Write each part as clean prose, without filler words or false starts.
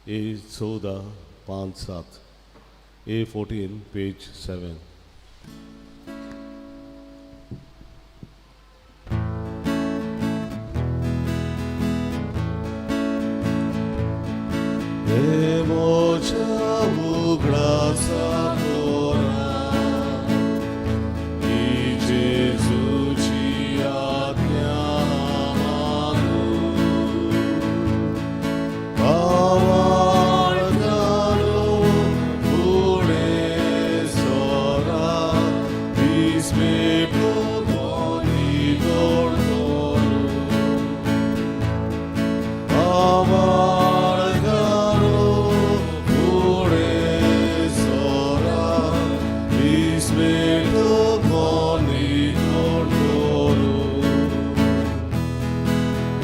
ए 14 5 7, ए 14 पेज 7. हे म्हज्या उगडासा कोरा, ही जेजूची आज्ञा मानू, पावाळ घालू फुडें सोरा, दिसमेटो कोणी गोड करूं. आवाळ घालू फुडें सोरा, दिसमेटो कोणी गोड करूं.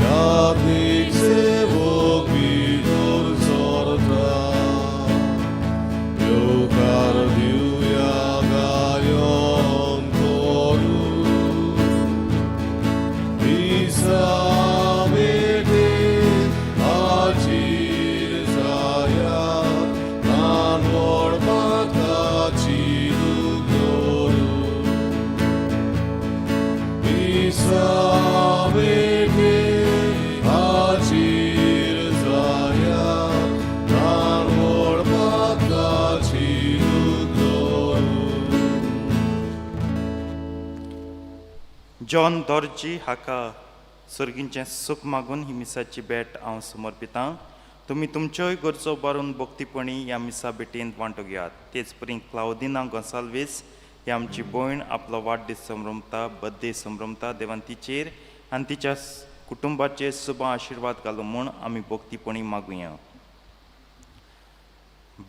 याज्ञिक सेवक भितर सरता, येवकार दिवया गायन करूं. मिसा भेटेक हाजीर जाया, ल्हान व्हड पातकाची दूख धरूं. मिसा भेटेक हाजीर जाया, ल्हान व्हड पातकाची दूख धरूं. जॉन दॉर्जी हाका सर्गींचें सूख मागून ही मिसाची भेट हांव समर्पितां. तुमी तुमच्योय गरजो बारून भक्तीपणी ह्या मिसा भेटींत वांटो घेयात. तेच परी क्लावदिना गोंसाल्वीस ही आमची भयण आपलो वाडदीस संभ्रमता, बड्डे संभ्रमता. देवान तिचेर आनी तिच्या कुटुंबाचेर सुबा आशिर्वाद घालूं म्हूण आमी भक्तीपणी मागुया.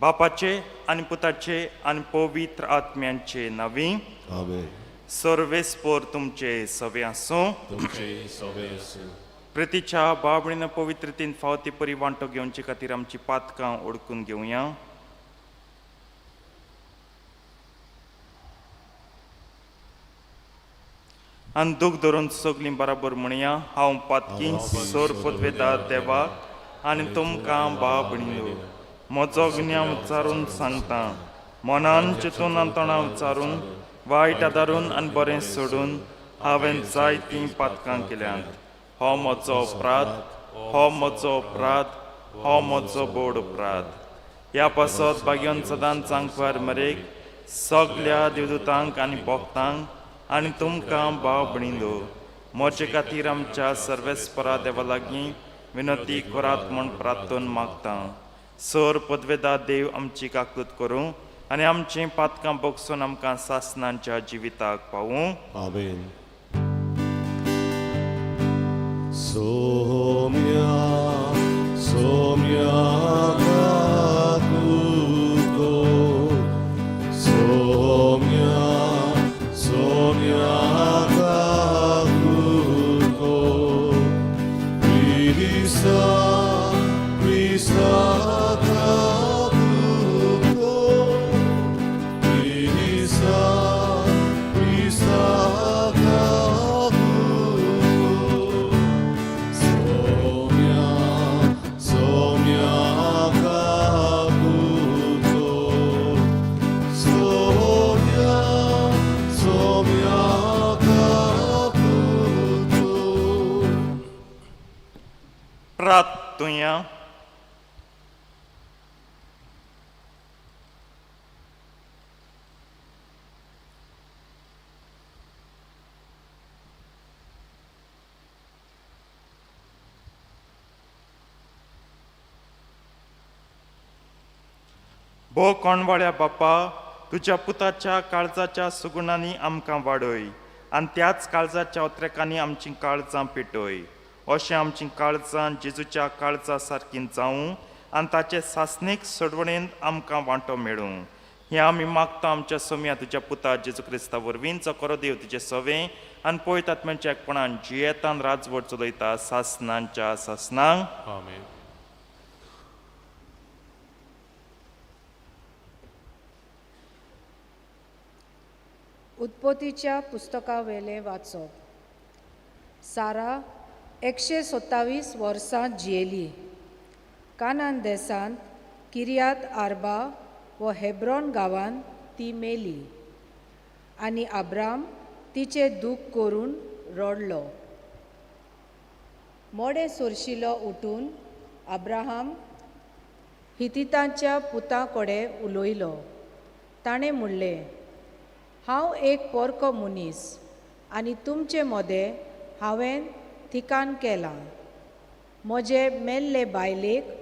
बापाचे आनी पुताचे आनी पवित्र आत्म्यांचे नांवी. आमेन. सर्वेस्पोर तुमचे सवे आसूं. तुमचे सवे आसूं. प्रितीच्या बाबणीन पवित्रतेन फावती परी वांटो घेवचे खातीर आमची पातकां ओडकून घेवया. आनी दूख धरून सगलीं बराबर म्हणया, हांव पातकी सोर पदवेता देवा आनी तुमकां बाबणीनो म्हजो गुन्यांव उच्चारून सांगता. मनान चिंतून आनी तोंडां उच्चारून, वायट आदारून आनी बरें सोडून हांवें जायतीं पातकां केल्यांत. हो म्हजो अपराध, हो म्हजो अपराध, हो म्हजो बोड अपराध. ह्या पासत भाग्यान सदांच सांगपार मरेक सगल्या देवदूतांक आनी भक्तांक आनी तुमकां भाव भणिलो म्हजे खातीर आमच्या सर्वेस्परा देवा लागीं विनंती करात म्हूण प्रार्थन मागता. सर पदवेदा देव आमची काकूत करूं आनी आमचीं पातकां बगसून आमकां सासनांच्या जिविताक पावूं. आमेन. सोम्या सोम्या काकुतो, सोम्या सोम्या काकुतो, क्रिस्ता क्रिस्ता काकुतो, क्रिस्ता क्रिस्ता काकुतो, सोम्या सोम्या काकुतो, सोम्या सोम्या काकुतो. प्रार्थुया. भो कोणवाळ्या बापा, तुज्या पुताच्या काळजाच्या सुगुणांनी आमकां वाडय आनी त्याच काळजाच्या उतरेकांनी आमचीं काळजां पेटय. अशें आमचीं काळजां जेजूच्या काळजा सारकीं जावं आनी ताचे सासणीक सोडवणेंत आमकां वांटो मेळूं. हें आमी मागता आमच्या सोम्या तुज्या पुता जेजू क्रिस्ता वरवीं, जो करो देव तुजें सवें आनी पळयत आत्म्याच्या एकपणान जियेतान राजवट चलयता सासनांच्या सासनांक. आमेन. उत्पत्तीच्या पुस्तकावेलें वाचप. सारा 127 वर्सां जियेली. कानान देसांत किर्यात आर्बा वो हेब्रॉन गांवांत ती मेली आनी आब्राम तिचें दूख करून रडलो. मोडें सोरशिलो उठून अब्राहम हितितांच्या पुता कडेन उलयलो. ताणें म्हणलें, हांव एक पोरको मनीस आनी तुमचे मदें हांवें थिकान केलां. म्हजे मेल्ले बायलेक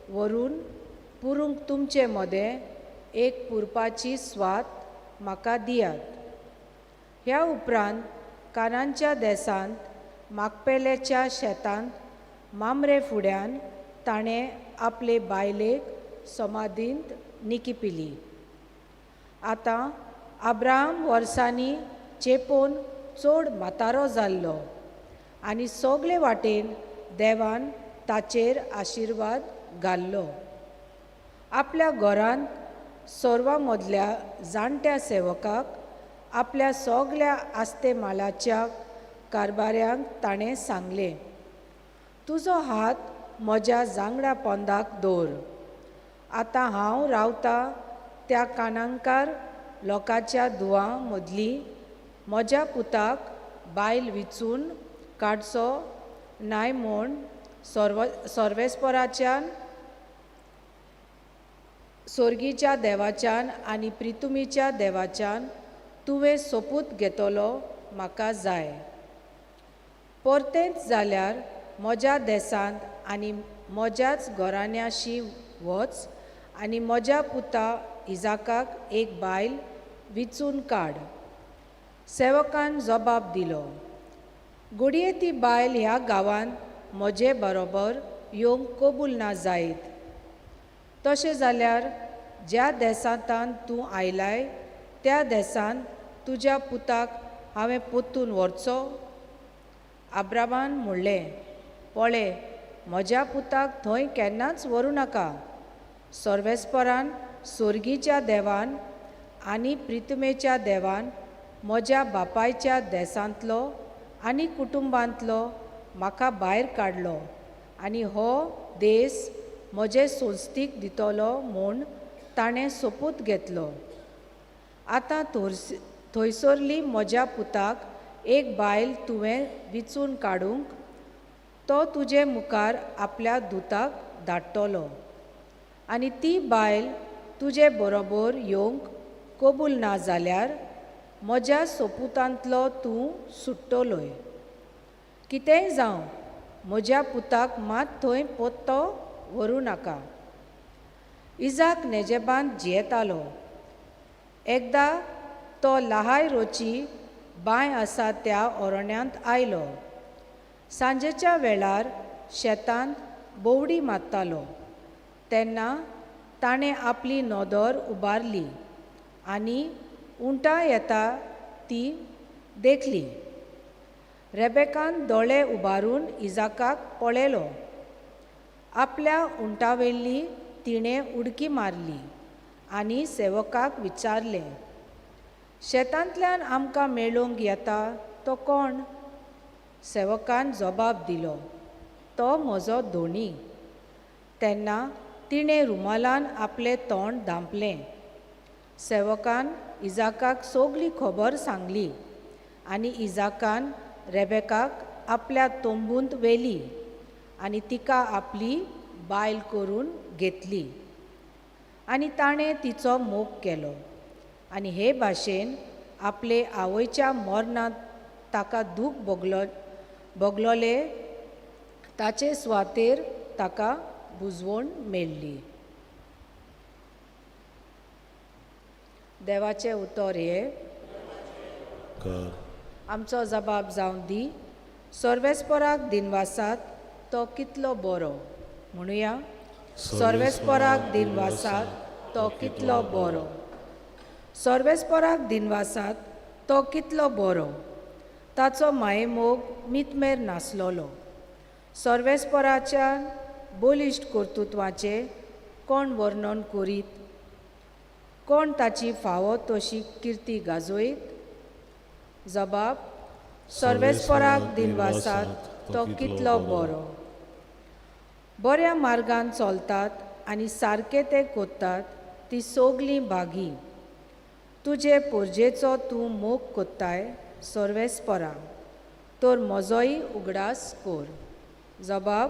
व्हरून पुरूंक तुमचे मदें एक पुरपाची स्वात म्हाका दियात. ह्या उपरांत कानांच्या देसांत मागपेल्याच्या शेतांत मामरे फुड्यान ताणें आपले बायलेक समाधींत निकिपिली. आतां अब्राहम वर्सांनी चेपोन चड म्हातारो जाल्लो आनी सगळे वाटेन देवान ताचेर आशिर्वाद घाल्लो. आपल्या घरांत सर्वां मदल्या जाणट्या सेवकाक आपल्या सगल्या आस्ते मालाच्या कारबाऱ्यांक ताणें सांगलें, तुजो हात म्हज्या जांगडा पोंदाक दवर. आतां हांव रावता त्या कानांकार लोकांच्या दुवां मदली म्हज्या पुताक बायल विचून काडचो नाय म्हूण सर्वेस्पराच्यान सोर्गीच्या देवाच्यान आनी प्रितुमीच्या देवाच्यान तुवें सोपूत घेतलो म्हाका जाय. परतेंच जाल्यार म्हज्या देसांत आनी म्हज्याच घराण्याशी वच आनी म्हज्या पुता इजाकाक एक बायल विचून काड. सेवकान जबाब दिलो, घडये ती बायल ह्या गांवांत म्हजे बरोबर येवंक कबूल ना जायत. तशें जाल्यार ज्या देसांतान तूं आयलाय त्या देसांत तुज्या पुताक हांवें पोत्तून व्हरचो. अब्राहमान म्हणलें, पळय म्हज्या पुताक थंय केन्नाच व्हरूं नाका. सर्वेस्परान सोर्गीच्या देवान आनी प्रितमेच्या देवान म्हज्या बापायच्या देसांतलो आनी कुटुंबांतलो म्हाका भायर काडलो आनी हो देस म्हजे संस्थीक दितलो म्हूण ताणें सोपूत घेतलो. आतां थंयसरली म्हज्या पुताक एक बायल तुवें विचून काडूंक तो तुजे मुखार आपल्या दुताक धाडटलो आनी ती बायल तुजे बरोबर येवंक कबूल ना जाल्यार म्हज्या सोपुतांतलो तूं सुट्टलोय. कितेंय जावं म्हज्या पुताक मात थंय पोत्तो व्हरूं नाका. इजाक नेजेबांत जियेतालो. एकदां तो लहाय रोची बांय आसा त्या ओरण्यांत आयलो. सांजेच्या वेळार शेतांत बोवडी मारतालो तेन्ना ताणें आपली नदर उबारली आनी उंटां येता ती देखली. रेबेकान दोळे उबारून इजाकाक पळयलो. आपल्या उंटावेली तिणें उडकी मारली आनी सेवकाक विचारलें, शेतांतल्यान आमकां मेळूंक येता तो कोण? सेवकान जबाब दिलो, तो म्हजो धोणी. तेन्ना तिणें रुमालान आपलें तोंड धांपलें. सेवकान इजाकाक सगली खबर सांगली आनी इजाकान रेबेकाक आपल्या तंबूंत व्हेली आनी तिका आपली बायल करून घेतली आनी ताणें तिचो मोग केलो आनी हे भाशेन आपले आवयच्या मरणांत ताका दूख भोगलोले ताचे सुवातेर ताका बुजवण मेळ्ळी. देवाचें उतर हें. आमचो जबाब जावन दी. सर्वेस्पराक दिनवासात तो कितलो बरो. म्हणुया, सर्वेस्पराक दिनवासात तो कितलो बरो. सर्वेस्पराक दिनवासात तो कितलो बरो. ताचो मायेमोग मितमेर नासलोलो. सर्वेस्पराच्या बलिश्ट कर्तृत्वाचें कोण वर्णन करीत? कोण ताची फावो तशी किर्ती गाजयत? जबाब, सर्वेस्पराक दिनवासात तो कितलो बरो. बऱ्या मार्गान चलतात आनी सारकें तें कोत्तात ती सोगलीं भागी. तुजे पोरजेचो तूं मोग कोत्ताय सर्वेस्परा, तर म्हजोय उगडास कोर. जबाब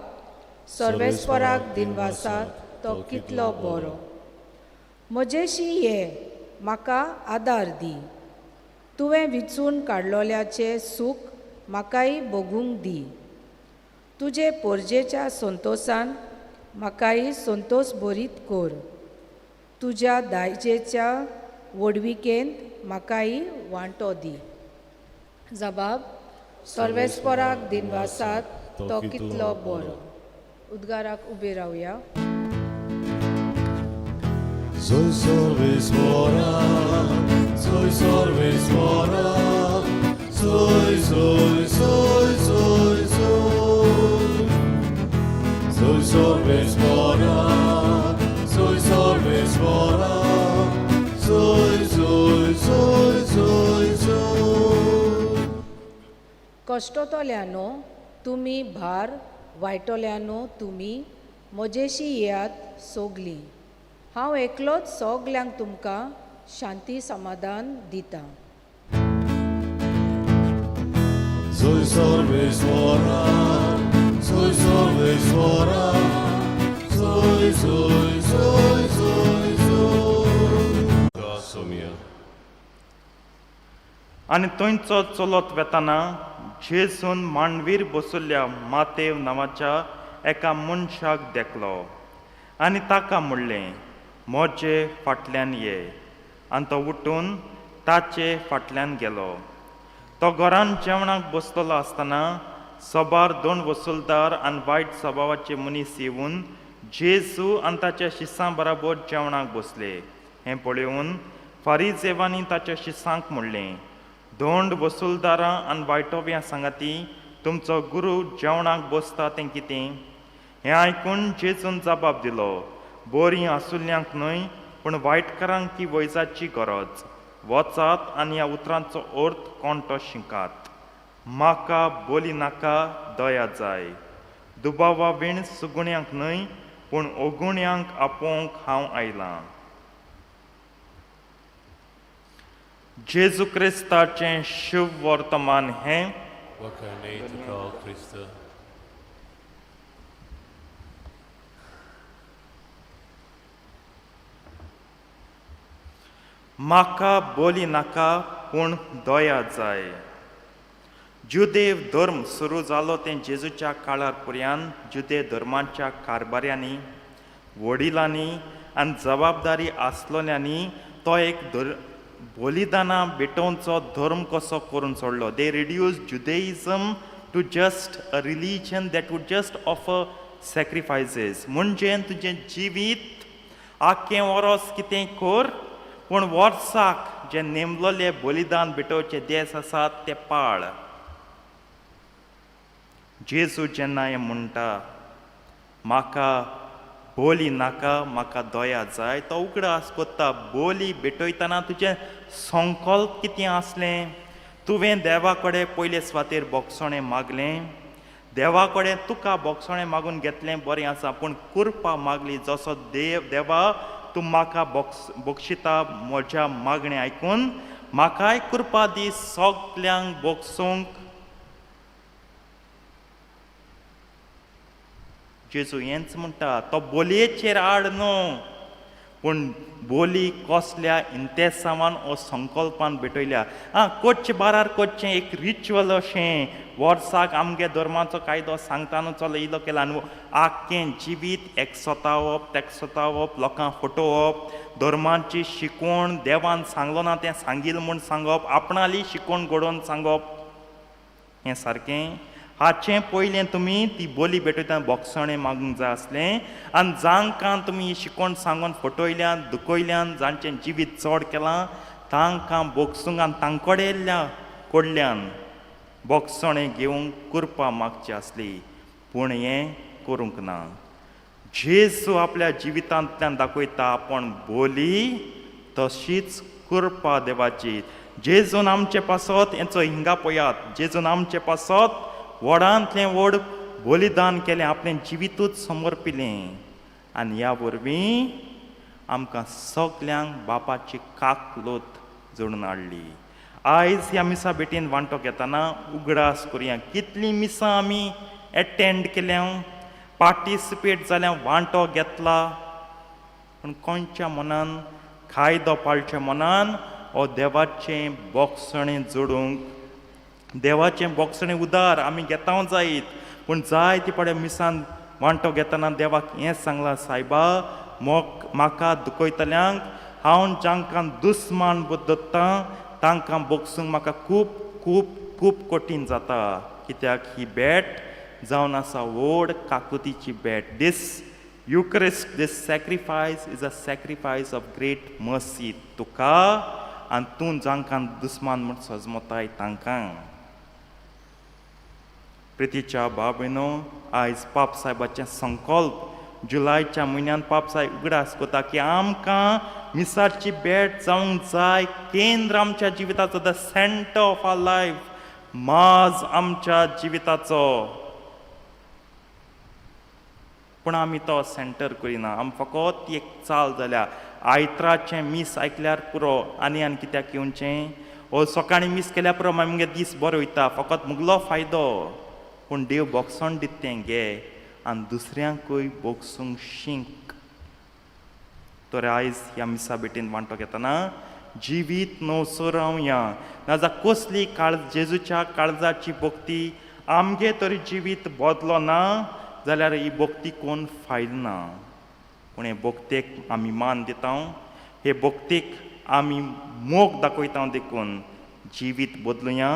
सर्वेस्पराक दिनवासात, तो कितलो बरो. म्हजेशी ये, म्हाका आदार दी. तुवें विचून काडलोल्याचें सूख म्हाकाय भोगूंक दी. तुजे पोरजेच्या संतोसान म्हाकाय संतोस भरीत कोर. तुज्या दायजेच्या व्हडविकेंत म्हाकाय वांटो दी. जबाब सर्वेस्पराक दिनवासात, तो कितलो बरो. उद्गाराक उबे रावया. Soy सर्वेस्परा, soy सर्वेस्परा, soy, soy, soy, soy, soy. Soy सर्वेस्परा, soy सर्वेस्परा, soy, soy, soy, soy, soy. कश्टतल्यानो तुमी, भार वायटल्यानो तुमी, म्हजेशी येयात सोगलीं. हांव एकलोच सगल्यांक तुमकां शांती समाधान दितां. Soy सर्वेस्परा, soy सर्वेस्परा, soy, soy, soy, soy, soy. Somia. आनी थंयचो चलत वेताना जेजून मांडवीर बसुल्ल्या मातेव नांवाच्या एका मनशाक देखलो आनी ताका म्हणलें, म्हजे फाटल्यान ये. आनी तो उठून ताचे फाटल्यान गेलो. तो घरान जेवणाक बसतलो आसतना सबार दोन वसुलदार आनी वायट सभावाचे मनीस येवन जेजू आनी ताच्या शिसां बराबर जेवणाक बसले. हें पळोवन फारीजेवांनी ताच्या शिसांक म्हणलें, दोंड वसुलदारां आनी वायटोव्यां सांगाती तुमचो गुरू जेवणाक बसता तें कितें? हें आयकून जेजून जबाब दिलो, बरीं आसुल्ल्यांक न्हय पूण वायटकारांक ती वैजाची गरज. वचात आनी ह्या उतरांचो अर्थ कोण तो शिकात. म्हाका बोली नाका, दया जाय. दुबावा वीण सुगुण्यांक न्हय पूण ओगुण्यांक आपोवंक हांव आयलां. जेजू क्रिस्ताचें शुभ वर्तमान हें. वाखाणे तुका क्रिस्त. म्हाका बोली नाका पूण दया जाय. जुदेव धर्म सुरू जालो तें जेजूच्या काळार पर्यान जुदे धर्माच्या कारभाऱ्यांनी, वडिलांनी आनी जबाबदारी आसलोल्यांनी तो एक धर बलिदानां भेटोवचो धर्म कसो करून सोडलो. They reduce Judaism to just a religion that would just offer sacrifices. म्हणजे तुजें जिवीत आख्खें वरोस कितें कर, पूण वर्साक जे नेमलोले बलिदान भेटोवचे देस आसात ते पाळ. जेजू जेन्ना हें म्हणटा, म्हाका बोली नाका, म्हाका दया जाय, तो उगडास कोत्ता बोली भेटयतना तुजें संकल्प कितें आसलें. तुवें देवा कडेन पयले सुवातेर बोगसणें मागलें, देवा कडेन तुका बोगसणें मागून घेतलें, बरें आसा, पूण कुरपा मागली जसो देव देवा तूं म्हाका बोगशिता, म्हज्या मागणें आयकून म्हाकाय कृपा दी सगल्यांक बोगसूंक. जेजू हेंच म्हणटा, तो बोलयेचेर आड न्हू, पूण बोली कसल्या इंतेसांवान ओ संकल्पान भेटयल्या. आं, कोच्चे बारार कोच्चें एक रिच्युअल अशें वर्साक आमगे धर्माचो कायदो सांगता न्हू, चलो इलो केला न्हू. आख्खें जिवीत एकसोतावप तेकसोतावप, लोकांक फटोवप, धर्माची शिकवण देवान सांगलो ना तें सांगील म्हूण सांगप, आपणाली शिकवण घडोवन सांगप, हें सारकें. हाचें पयलें तुमी ती बोली भेटयतना बोगसणें मागूंक जाय आसलें. आनी जांकां तुमी शिकवण सांगून फटयल्यान दुखयल्यान, जांचें जिवीत चड केलां तांकां बोगसूंक आनी तांकडेल्या कडल्यान बोगसणें घेवंक कृपा मागची आसली, पूण हें करूंक ना. जेजू आपल्या जिवितांतल्यान दाखयता आपूण बोली तशीच कृपा देवाची. जेजून आमचे पासत हेंचो हिंगा पळयात, जेजून आमचे पासत व्हडांतलें व्हड बलिदान केलें, आपलें जिवितूच समर्पिलें आनी ह्या वरवीं आमकां सगल्यांक बापाची काकलोत जोडून हाडली. आयज ह्या मिसा भेटीन वांटो घेतना उगडास करुया कितलीं मिसां आमी एटेंड केल्या, पार्टिसिपेट जाल्या, वांटो घेतला, पूण कोणच्या मनान कायदो पाळच्या मनान हो देवाचें बोगसणें जोडूंक, देवाचें बोगसणें उदार आमी घेता जायत, पूण जाय ती पडे मिसान वांटो घेतना देवाक हें सांगलां, सायबा मोक म्हाका दुखयतल्यांक हांव जांकां दुस्मान बदलतां तांकां बोगसूंक म्हाका खूब खूब खूब कठीण जाता, कित्याक ही भेट जावन आसा व्हड काकुतीची भेट. This Eucharist, this sacrifice is a sacrifice of great mercy तुका आनी तूं जांकां दुस्मान म्हूण सजमताय तांकां. प्रितीच्या भाव भयणो, आयज पाप सायबाचें संकल्प जुलायच्या म्हयन्यान पाप सायब उगडास करता की आमकां मिसाची भेट जावंक जाय केंद्र आमच्या जिविताचो, the centre of our life, माज आमच्या जिविताचो. पूण आमी तो सेंटर करिना, आमी फकत एक चाल जाल्या आयत्राचें मीस आयकल्यार पुरो आनी आनी कित्याक येवचें, ओ सकाळीं मीस केल्यार पुरो मागीर मुगे दीस बरो वयता, फकत मुगलो फायदो. पूण देव बोगसण दिता तें घे आनी दुसऱ्यांकूय बोगसूंक शींक. तर आयज ह्या मिसा भेटीन वांटो घेतना जिवीत नवसो रावया, नाजाल्यार कसली काळ जेजूच्या काळजाची भक्ती आमगे तरी जिवीत बदलो ना जाल्यार ही भक्ती कोण फायल ना. पूण हे भक्तेक आमी मान दिता, हे भक्तीक आमी मोग दाखयता, देखून जिवीत बदलुया,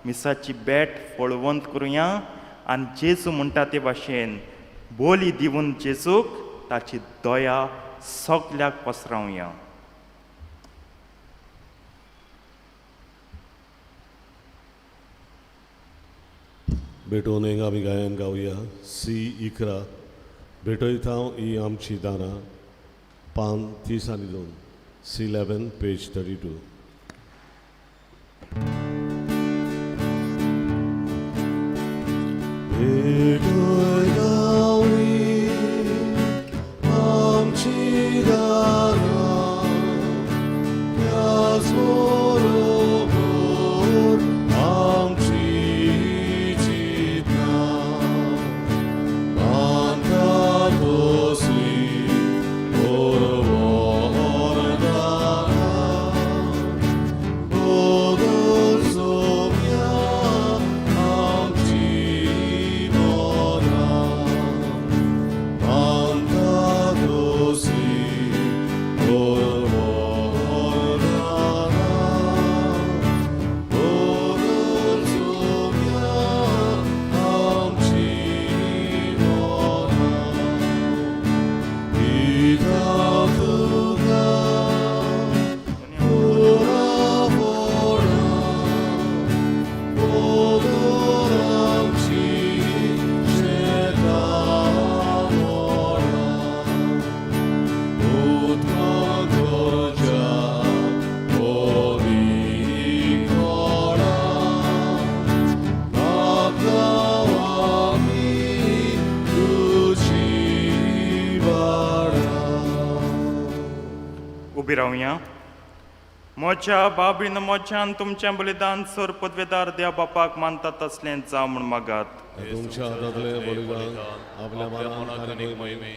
मिसाची भेट फळवंत करुया आनी जेजू म्हणटा ते भाशेन बोली दिवन जेजूक ताची दया सगल्याक पसरावया. भेटोवन एक आमी गायन गावया सी 11 भेटयता ही आमची दारां पान 32 सी 11 पेज 32. आमची दारां त्याच बरोबर आमची चिंतना मानता तसली बरोबर दारां बदल सोम्या आमची मनां मानता तसली बरोबर दारां बदल सोम्या आमची मनां पिता तुका पुरा बदल आमची शेतां मोडां उदकाच्या पविकोडा मागता आमी तुजी वाडा. उबी रावया. म्हज्या बाबीन म्हज्यान तुमचें बलिदान सर पदवेदार देव बापाक मानता तसलें जावं म्हूण मागात. तुमच्या हातांतलें बलिदान आपल्या मनाक आनी महिमे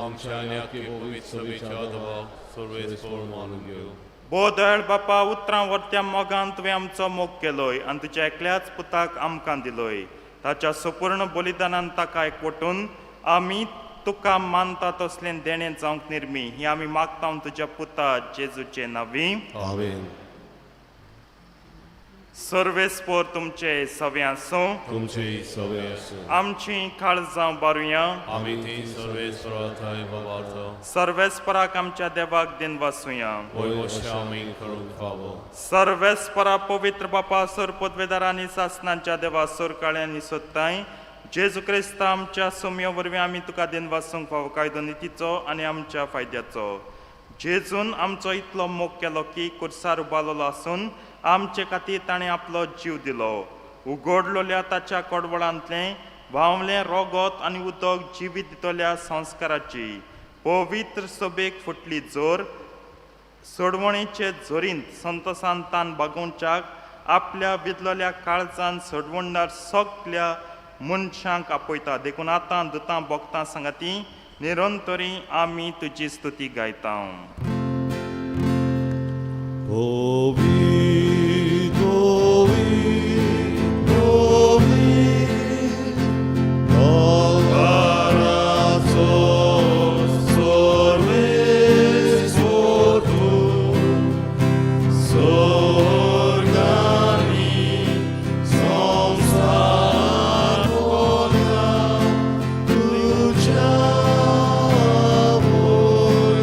आमच्या आनी आख्खी पवित्र सभेच्या दबाव सर्वेस्पर मानून घेवं. भोव दयाळ बापा, उतरां व्हरत्या मोगान तुवें आमचो मोग केलोय आनी तुज्या एकल्याच पुताक आमकां दिलोय. ताच्या संपूर्ण बलिदानान ताका एकवटून आमी तुका मानता तसलें देणें जावंक निर्मी ही आमी मागता तुज्या पुता जेजूचे नांवी. आमेन. सर्वेस्पर तुमचे सवे आसूं. तुमचे सवे आसूं. आमची काळजां बारुया. आमी ती सर्वेस्परा थंय बाबाचो सर्वेस्पराक आमच्या देवाक दिन वासुया. वय अशें आमी करूंक फावो. सर्वेस्परा पवित्र बापा सर पदवेदारांनी सासनांच्या देवा सोरकाळ्यांनी सोदताय जेजू क्रिस्ता आमच्या सोम्यो वरवीं आमी तुका दिन वासूंक फावो कायदो नितीचो आनी आमच्या फायद्याचो. जेजून आमचो इतलो मोग केलो की कुर्सार उबारलेलो आसून आमचे खातीर ताणें आपलो जीव दिलो. उगडलोल्या ताच्या कडवळांतलें व्हांवलें रोगोत आनी उदक जिवीत दितल्या संस्काराची पवित्र सभेक फुटली जोर सोडवणेचे झोरींत संतोसान तान बागोवच्याक आपल्या विदलोल्या काळजान सोडवणदार सगल्या मनशांक आपयता देखून आतां दुतां भोगतां सांगाती निरंतरी आमी तुजी स्तुती गायता. Ovi, ovi, ovi, Alvarazo, sorves votu, sorgani, samsara, tuja voi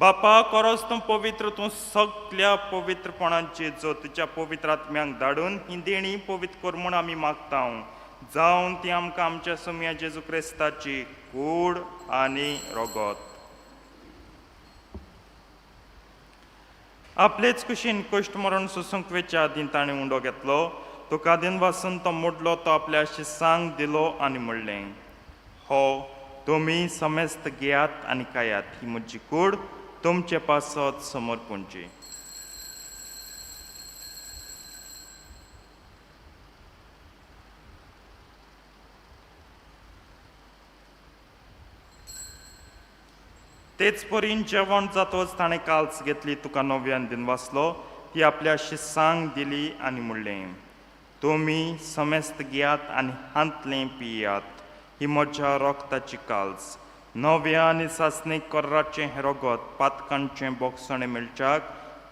बापा कोरोस तूं पवित्र तूं सगल्या पवित्रपणाची जो तुज्या पवित्र आत्म्यांक धाडून ही देणी पवित्र कर म्हूण आमी मागता जावन ती आमकां आमच्या सोम्या जेजू क्रिस्ताची कूड आनी रोगोत. आपलेच कुशीन कश्ट मरण सोसूंक वेच्या आदीं ताणें उंडो घेतलो तुका दिनवासून तो मोडलो तो आपल्या शिसांक दिलो आनी म्हणलें हो तुमी समेस्त घेयात आनी खायात ही म्हजी कूड तुमचे पासत समर्पणची. तेच परीन जेवण जातच ताणें काल्स घेतली तुका नव्यान दिनवासलो ती आपल्या शिसांक दिली आनी म्हणलें तुमी समेस्त घेयात आनी हांतलें पियात ही म्हज्या रोगताची काल्स नव्या आनी सासणीक कोर्राचें हें रोगत पातकांचें बोगसणें मेळच्याक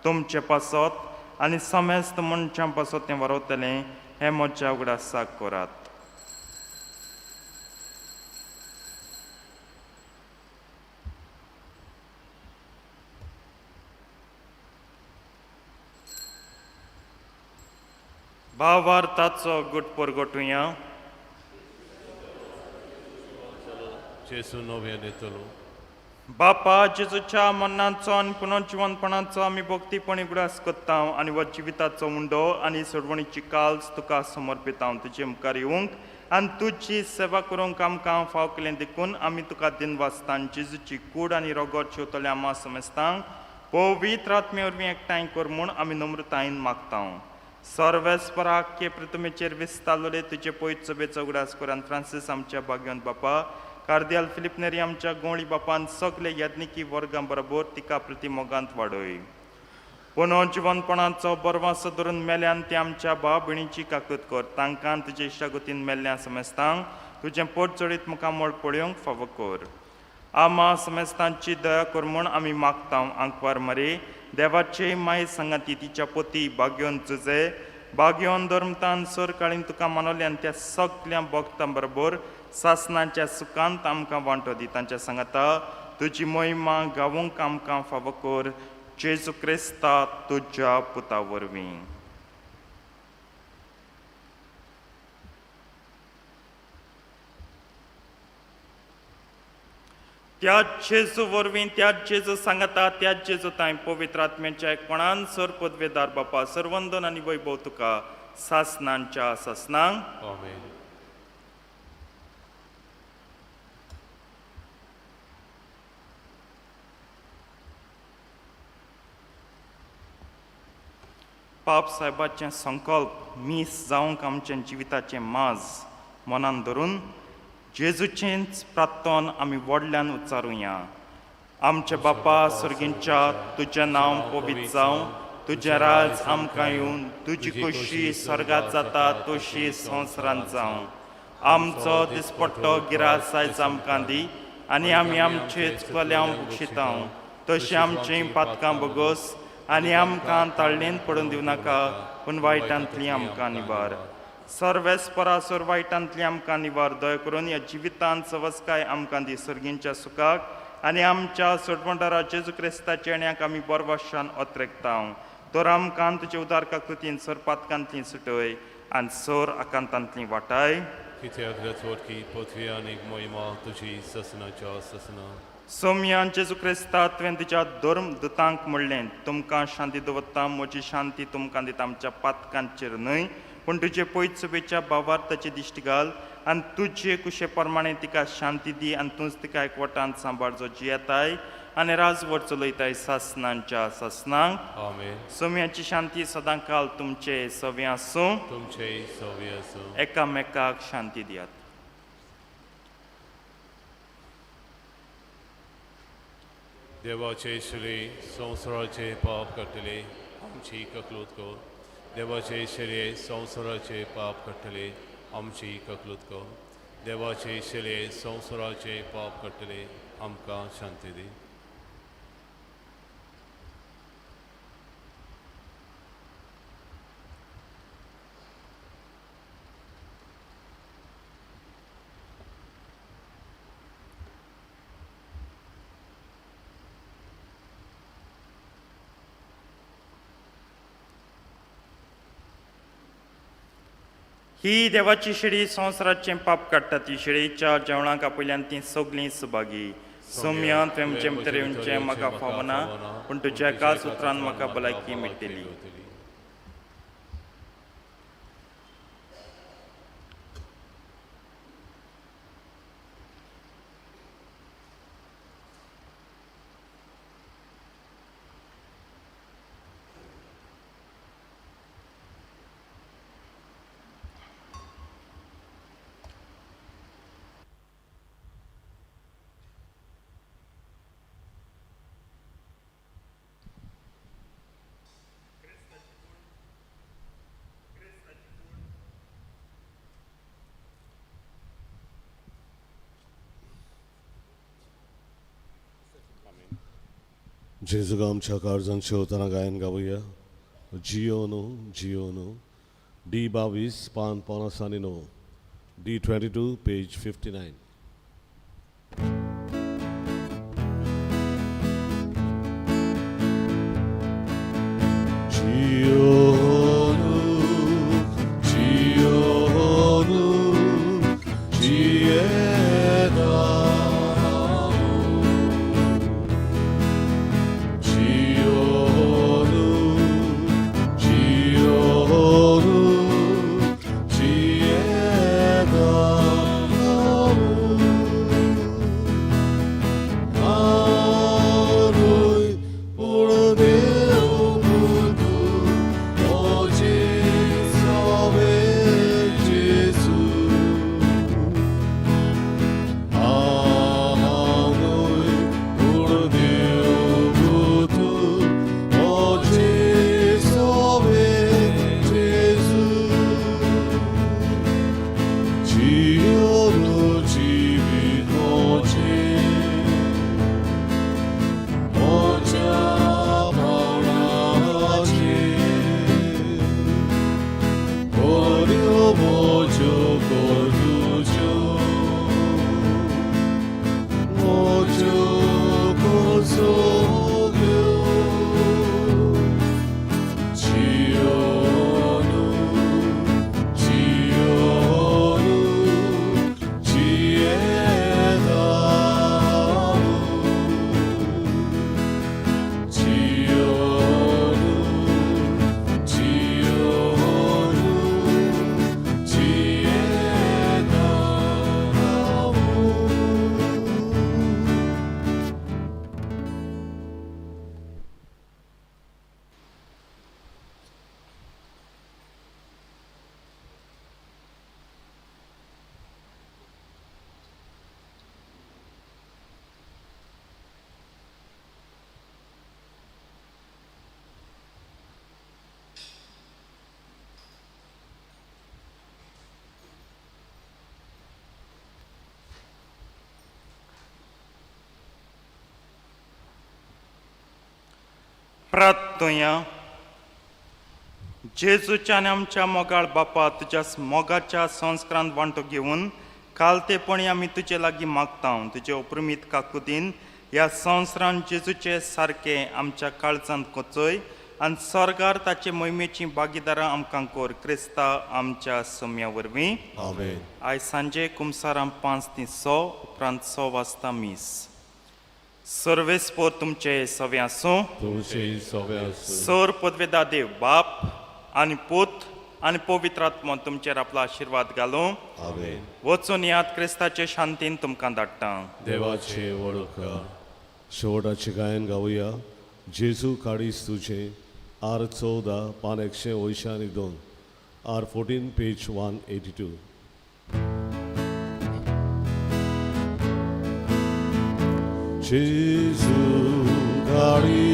तुमचें पासत आनी समेस्त मनशां पासत तें वरवतलें हें म्हज्या उगडासाक करात. भावार्थाचो गुट परगटुया. जेजू नव्यान येतलो. बापा जेजूच्या मरणाचो आनी पुनर्जिवनपणाचो आमी भक्तीपणी उगडास करता आनी हो जिविताचो उंडो आनी सोडवणीची काल्स तुका समर्पिता तुजे मुखार येवंक आनी तुजी सेवा करूंक आमकां फाव केलें देखून आमी तुका दिनवासता. जेजूची कूड आनी रोगोत शेवतल्या आमा समेस्तांक पवित्र आत्मे वरवीं एकठांय कर म्हूण आमी नम्रतायेन मागता. सर्वेस्पराक के प्रतिमेचेर विस्तारलेले तुजे पयत सभेचो उगडास कर आनी फ्रांसीस आमच्या भाग्यवंत बापा कार्दियाल फिलीप नेरी आमच्या गोंवळी बापान सगळे याज्ञिकी वर्गां बरोबर तिका प्रतिमोगांत वाडय. पुनर्जिवनपणाचो बरवासो धरून मेल्यान ती आमच्या भाव भयणीची काकूत कर तांकां तुजे इश्टागतीन मेल्ल्या समेस्तांक तुजें पोट चडीत मुखामळ पळोवंक फावो कर. आमा समेस्तांची दया कर म्हूण आमी मागता. आंकवार मरे देवाचे माये सांगाती तिच्या पोती बागयोन तुजे बागयोन धर्मतान सरकाळीन तुका मानवल्यान त्या सगल्या भक्तां बरोबर सासनाच्या सुखांत आमकां वांटो दी. तांच्या सांगाता तुजी मोहिमा गावूंक आमकां फावो कर जेजू क्रिस्ता तुज्या पुता वरवीं. त्या जेजू वरवीं त्या जेजू सांगाता त्या जेजू तांय पवित्र आत्म्याच्या एकपणान सर पदवेदार बापा सर्वंदन आनी वैभव तुका सासनांच्या सासनांक. आमेन. पाप साहेबाचें संकल्प मीस जावंक आमच्या जिविताचें माज मनान धरून जेजूचेंच प्रार्थन आमी व्हडल्यान उच्चारुया. आमचे बापा सर्गींच्या तुजें नांव पवित्र जावं तुजें राज आमकां येवन तुजी खोशी स्वर्गात जाता तशी संवसारांत जावं. आमचो दिसपट्टो गिरास आयज आमकां दी आनी आमी आमचे चुकल्यांव बक्षितांव तशी आमचीं पातकां बगोस आनी आमकां ताळ्ळेन पडून दिवं नाका पूण वायटांतली आमकां निवार. सर्वेस्परा वायटांतली आमकां निवार. दया करून ह्या जिवितांत सवस्काय आमकां दी सर्गींच्या सुखाक आनी आमच्या सोडवणदारा जेजू क्रिस्ताच्या येण्याक आमी बरवाशान ओत्रेकता. तर आमकां तुजे उदार काकृतीन सर पातकांतली सुटय आनी सर आकांतांतली वाटाय. कित्याक रचवटकी पृथ्वी आनी मोहिमा तुजी ससनाच्या ससना. सोमयान जेजू क्रिस्ता तुवें तुज्या धर्म दुतांक म्हणलें, तुमकां शांती दवरता, म्हजी शांती तुमकां दिता. आमच्या पातकांचेर न्हय पूण तुजे पयत सभेच्या भावार्थाची दिश्टी घाल आनी तुजे कुशे प्रमाणे तिका शांती दी आनी तूंच तिका एकवटान सांबाळ जो जियेताय आनी राजवट चलयताय सासनांच्या सासनांक. आमेन. सोम्याची शांती सदां काल तुमचे सवे आसूं. तुमचे सवे आसूं. एकामेकाक शांती दियात. देवाचे श्री संवसाराचे पाप काडटले आमची ककलूत कर. देवाचे शरीर संवसाराचे पाप काडटले आमची ककलूत कर. देवाचे शरीर संवसाराचे पाप काडटले आमकां शांती दी. ही देवाची शिडी संवसाराचें पाप काडटा. ती शिडीच्या जेवणाक आपयल्यान ती सगळीं सुभागी. सोम्या तुवें म्हजें भितर येवचें म्हाका फावना पूण तुज्या एकाच उतरान म्हाका भलायकी मेळटली. जेजूक आमच्या काळजान शेवतना गायन गावया. जियो न्हू जियो न्हू डी 22 पान 59, डी 22 पेज 59. जियो न्हू जियेता. जियोनु जियोनु जियेता. प्रार्थया. जेजूच्या आनी आमच्या मोगाळ बापा, तुज्या मोगाच्या संस्कारांत वांटो घेवन कालतेपणी आमी तुजे लागीं मागता. तुजे उपरमीत काकुतीन ह्या संवसारांत जेजूचे सारके आमच्या काळजांत कोचय आनी स्वर्गार ताचे मोहिमेची भागीदारां आमकां कोर, क्रिस्ता आमच्या सम्या वरवीं. आमेन. आयज सांजे कुमसारां 5 ती 6, उपरांत 6 वाजता मीस. सर्वेस्पोर तुमचे सवे आसूं. तुमचे सवे आसूं. सर पदवेदा देव बाप आनी पूत आनी पवित्र आत्मो तुमचेर आपलो आशिर्वाद घालूं. आमेन. वचून याद, क्रिस्ताचे शांतीन तुमकां धाडटा. देवाचे वळख. शेवटाचे गायन गावया, जेजू काडीस तुजें, आर 14, पान 182, आर 14, पेज 182. जेजू काडीस